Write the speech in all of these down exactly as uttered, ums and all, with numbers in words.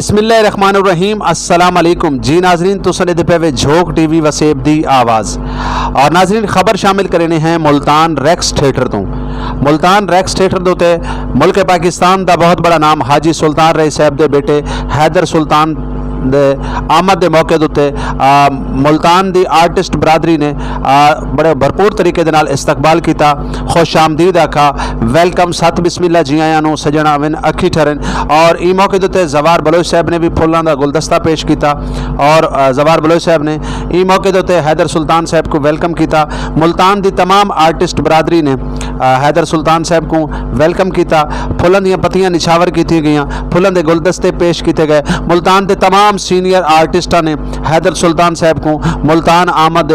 بسم اللہ الرحمن الرحیم۔ السلام علیکم جی ناظرین، تساں دے پے وے جھوک ٹی وی وسیب دی آواز۔ اور ناظرین، خبر شامل کرنے ہیں ملتان ریکس تھیٹر تو۔ ملتان ریکس تھیٹر دے اُتے ملک پاکستان دا بہت بڑا نام حاجی سلطان رئی صاحب دے بیٹے حیدر سلطان دے آمد دے موقع دے اُتے، آ، ملتان دی آرٹسٹ برادری نے، آ، بڑے بھرپور طریقے دے نال استقبال کیتا، خوش آمدید آکھا، ویلکم، ست بسم اللہ، جی آیاں نوں سجن آون اکھی ٹھرن۔ اور ای موقع دے اُتے زوار بلوچ صاحب نے بھی پھولاں دا گلدستہ پیش کیتا اور، آ، زوار بلوچ صاحب نے ای موقع دے اُتے حیدر سلطان صاحب کو ویلکم کیتا۔ ملتان دی تمام آرٹسٹ برادری نے، آ، حیدر سلطان صاحب کو ویلکم کیتا۔ پھلاں دیاں پتیاں نچھاور کیتیاں گئیاں، پھلاں دے گلدستے پیش کیتے گئے۔ ملتان دے تمام سینئر آرٹسٹاں نے حیدر سلطان صاحب کو ملتان آمد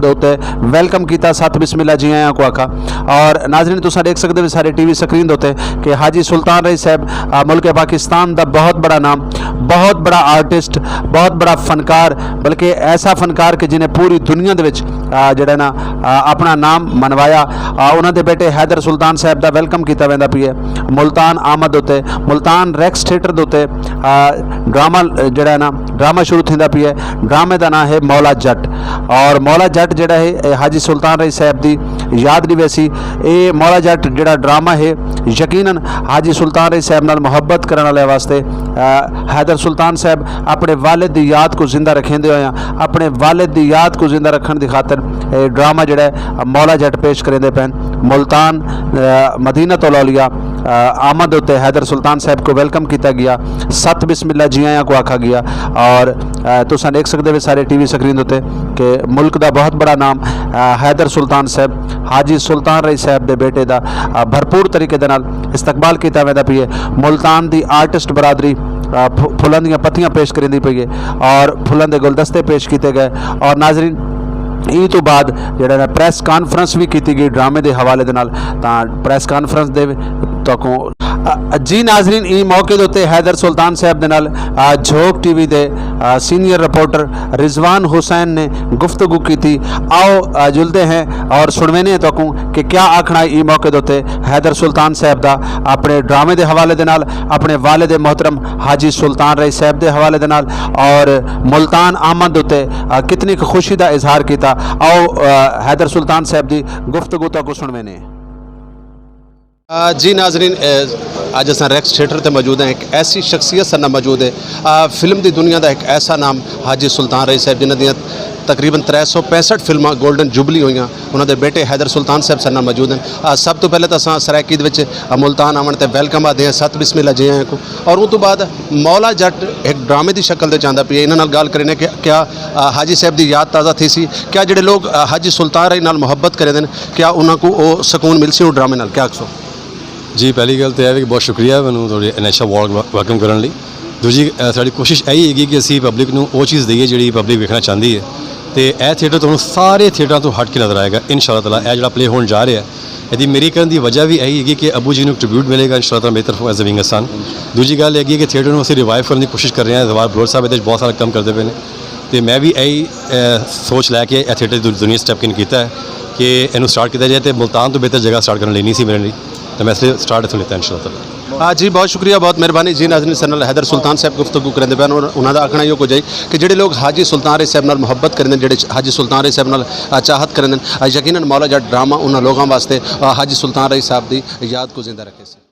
دے اُتے ویلکم کیتا، ست بسم اللہ جی آیاں کو آکھا۔ اور ناظرین، تساں دیکھ سکدے ہو سارے ٹی وی سکرین دے اُتے کہ حاجی سلطان رئی صاحب، آ، ملک پاکستان دا بہت بڑا نام، بہت بڑا آرٹسٹ، بہت بڑا فنکار، بلکہ ایسا فنکار کہ جنہیں پوری دنیا دے وچ، آ، جڑا نا، آ، اپنا نام منوایا۔ آ، انہاں دے بیٹے حیدر سلطان صاحب دا ویلکم کیتا ویندا پیا ہے ملتان آمد اُتے، ملتان ریکس تھیٹر دے اُتے، آ، ڈرامہ، آ، جڑا ہے نا، ڈرامہ شروع تھیندا پیا ہے۔ ڈرامے دا نام ہے مولا جٹ۔ اور مولا جٹ جڑا ہے، اے حاجی سلطان رئی صاحب دی یاد دی ویسی۔ اے مولا جٹ جڑا ڈرامہ ہے، یقیناً حاجی سلطان رئی صاحب نال محبت کرن والے واسطے، آ، حیدر سلطان صاحب اپنے والد دی یاد کو زندہ رکھیندے ہوئے، اپنے والد دی یاد کو زندہ رکھن دی خاطر اے ڈرامہ جڑا ہے، مولا جٹ پیش کریندے پین۔ ملتان، آ، مدینہ الاولیاء، آ، آمد اُتے حیدر سلطان صاحب کو ویلکم کیتا گیا، ست بسم اللہ جی آیاں کو آکھا گیا۔ اور، آ، تساں دیکھ سکدے ہو سارے ٹی وی سکرین اُتے کہ ملک دا بہت بڑا نام، آ، حیدر سلطان صاحب، حاجی سلطان رئی صاحب دے بیٹے دا، آ، بھرپور طریقے دے نال استقبال کیتا ویندا پیا ہے۔ ملتان دی آرٹسٹ برادری، آ، پھ-، پھلاں دیاں پتیاں پیش کریندی پئی ہے اور پھلاں دے گلدستے پیش کیتے گئے۔ اور ناظرین، ای تو بعد جڑا نا پریس کانفرنس بھی کیتی گئی ڈرامے دے حوالے دے نال، تاں پریس کانفرنس دے تکوں، آ، جی ناظرین، ای موقع دے اُتے حیدر سلطان صاحب دے نال، آ، جھوک ٹی وی دے، آ، سینئر رپورٹر رضوان حسین نے گفتگو کیتی۔ آؤ، آ، جلدے ہیں اور سنوینے ہیں تکوں کہ کیا آکھنا ہے ای موقع دے اُتے حیدر سلطان صاحب دا اپنے ڈرامے دے حوالے دے نال، اپنے والد محترم حاجی سلطان رئی صاحب دے حوالے دے نال اور ملتان آمد اُتے، آ، کتنی کُ خوشی دا اظہار کیتا۔ آؤ، آ، حیدر سلطان صاحب دی گفتگو تکوں سنوینے ہیں۔ آ، جی ناظرین، اے، اج اساں ریکس تھیٹر تے موجود ہیں، ایک ایسی شخصیت سارے نال موجود ہے۔ آ، فلم دی دنیا دا ایک ایسا نام حاجی سلطان رئی صاحب، جنہاں دیاں تقریباً ترے سو پینسٹھ فلماں گولڈن جوبلی ہوئیاں۔ انہاں دے بیٹے حیدر سلطان صاحب سارے نال موجود ہیں۔ آ، سب تو پہلے تاں اساں سرائیکی دے وچ، آ، ملتان آون تے ویلکم آدھے ہیں، ست بسم اللہ جی آیاں کو۔ اور اُن تو بعد مولا جٹ ایک ڈرامے دی شکل دے چاندا پیا، انہاں نال گل کرنے کہ کیا، آ، حاجی صاحب دی یاد تازہ تھی سی، کیا جڑے لوگ، آ، حاجی سلطان رئی نال محبت کرے دے نے، کیا انہاں کو او سکون مل سی او ڈرامے نال، کیا آکھسو؟ جی، پہلی گل تے اے وی کہ بہت شکریہ مینوں تہاڈے انیشا وارم ویلکم کرن لئی۔ دوجی، اے، ساڈی کوشش ایہی ہے کہ اسی پبلک نوں او چیز دئیے جڑی پبلک ویکھنا چاہندی ہے۔ تے اے تھیٹر تہانوں سارے تھیٹراں توں ہٹ کے نظر آئے گا، ان شاء اللہ تعالیٰ۔ اے جڑا پلے ہون جا رہا ہے، ایہدی میری کرن دی وجہ وی ایہی ہے کہ ابو جی نوں ٹریبیوٹ ملے گا ان شاء اللہ تعالیٰ میری طرفوں ایز اے ونگ سن۔ دوجی گل اے ہے کہ تھیٹر نوں اسی ریوائیو کرن دی کوشش کر رہے ہیں۔ زوار بلوچ صاحب ایہدے وچ بہت سارا کم کردے پئے نے۔ تے میں وی ایہی، اے، سوچ لے کے اے تھیٹر دی دنیا سٹیپ ان کیتا ہے کہ اینوں سٹارٹ کیتا جائے، تے ملتان توں بہتر جگہ سٹارٹ کرن لئی نہیں سی میرے لئی، تے میں اس لیے سٹارٹ اتھوں لیتا ان شاء اللہ تعالیٰ۔ آ، جی، بہت شکریہ، بہت مہربانی۔ جی ناظرین، سر نال حیدر سلطان صاحب گفتگو کرن دے پے، انہاں دا آکھنا ایہو کچھ ہے کہ جڑے لوگ حاجی سلطان رئی صاحب نال محبت کرن دے، جڑے حاجی سلطان رئی صاحب نال، آ، چاہت کرن دے، آ، یقیناً مولا جٹ ڈرامہ انہاں لوگاں واسطے، آ، حاجی سلطان رئی صاحب دی یاد کو زندہ رکھے سی۔